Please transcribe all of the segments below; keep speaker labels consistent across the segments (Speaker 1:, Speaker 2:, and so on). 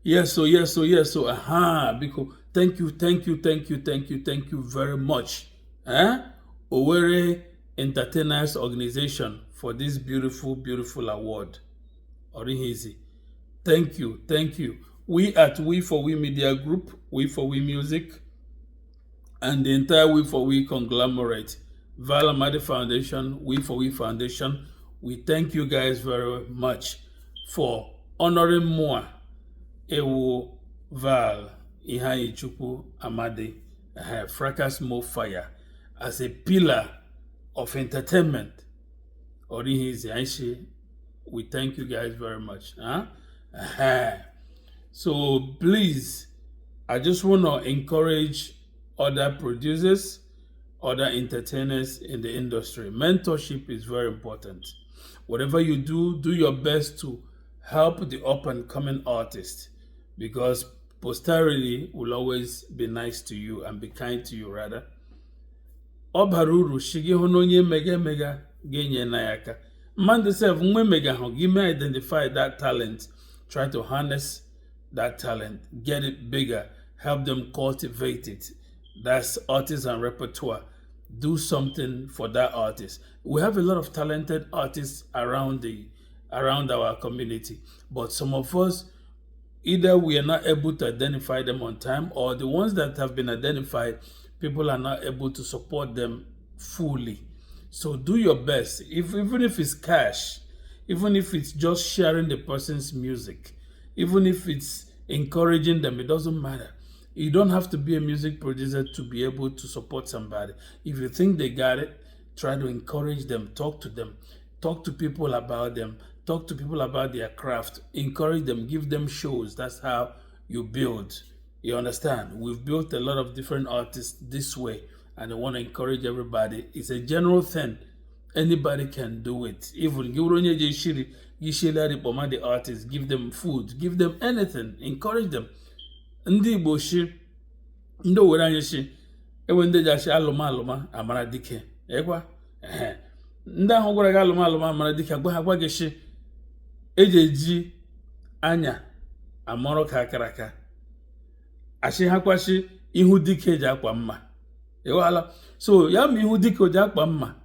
Speaker 1: Yes, so yes, so yes, so aha, biko, thank you, thank you, thank you, thank you, thank you very much. Eh? Owerri Entertainers Organization for this beautiful, beautiful award. Orihizi. Thank you, thank you. We at We for We Media Group, We for We Music, and the entire We for We conglomerate, Val Amadi Foundation, We for We Foundation, we thank you guys very much for honoring Moa Ewu Val Iheanyichukwu Amadi, Fracas Mo Fire, as a pillar of entertainment. Orihizi Aishi, we thank you guys very much. Huh? So please, I just want to encourage other producers, other entertainers in the industry. Mentorship is very important. Whatever you do, do your best to help the up and coming artist because posterity will always be nice to you and be kind to you rather. Ọ bara uru shi gị hụ na onye mega emega ga-enye na ya aka. Mmadụ sef nwa emega hụ gị may identify that talent, try to harness that talent, get it bigger, help them cultivate it. That's artists and repertoire. Do something for that artist. We have a lot of talented artists around our community, but some of us, either we are not able to identify them on time, or the ones that have been identified, people are not able to support them fully. So do your best. If even if it's cash, even if it's just sharing the person's music, even if it's encouraging them, it doesn't matter. You don't have to be a music producer to be able to support somebody. If you think they got it, try to encourage them, talk to them, talk to people about them, talk to people about their craft, encourage them, give them shows. That's how you build. You understand? We've built a lot of different artists this way, and I want to encourage everybody. It's a general thing. Anybody can do it. Even give onye je shiri, gị kpọma the artists, give them food, give them anything, encourage them. Ndị Igbo shi, ndị Owere anyị shi, enwe ndị ji achị alụma alụma amara dike. Ekwa? Ehe. Ndị ahụ gwara gị alụma alụma amara dike, gwa ha gwa gị shi, eji eji anya amọrọ ka akara aka. Achị ha kwashi ihu dike ji akwa mma. Ịghọala? So ya ma ihu dike ji akpa mma.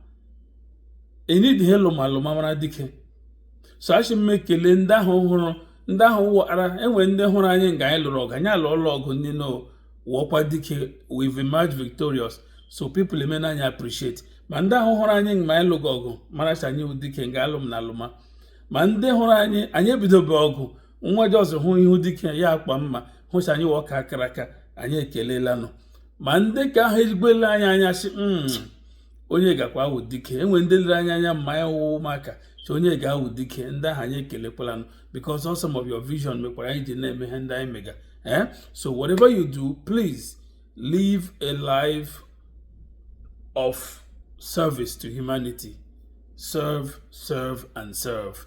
Speaker 1: Enidi ịlụma alụma mara dike. So achị m ekele ndị ahụ hụrụ ndị ahụ wara enwere ndị hụrụ anyị nga anyị lụrụ ọgụ anyị alụọla ọgụ ndị no wụọkwa dike. We've emerged victorious, so people emena anyị appreciate. Ma ndị ahụ hụrụ anyị mgbe anyị lụgụ ọgụ mara sị anyị wụ dike nga alụm na alụma, ma ndị hụrụ anyị anyị ebidobe ọgụ nwa jos hụ ihu dike ya akpa mma hụcha anyị wụ ọka akara aka anyị ekelelanụ, ma ndị ka ahụ ejigbele anyị anya sị, onye gakwa awụ dike." Enwe ndị lere anya anya mma ya wụ ụmụaka si onye ga-awụ dike. Ndị ahụ anyị ekelekwalanụ because all some of your vision mekwara anyị ji na-eme ihe ndị anyị mega, eh? So whatever you do, please live a life of service to humanity. Serve, serve and serve.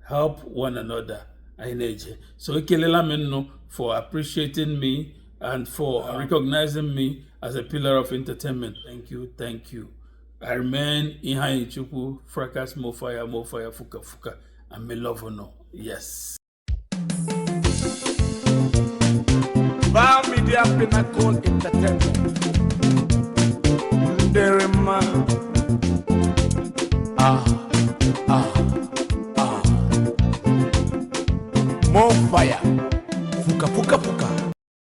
Speaker 1: Help one another. Anyị na-eje. So ekelela m nnụ for appreciating me and for recognizing me as a pillar of entertainment. Thank you, thank you. I remain Iheanyichukwu Fracas Mo Fire, Mo Fire, Fuka Fuka. I'm a lover no. Yes.
Speaker 2: Val Media Pinnacle Entertainment. Nderema. Ah, ah, ah. More fire. Fuka, fuka, fuka.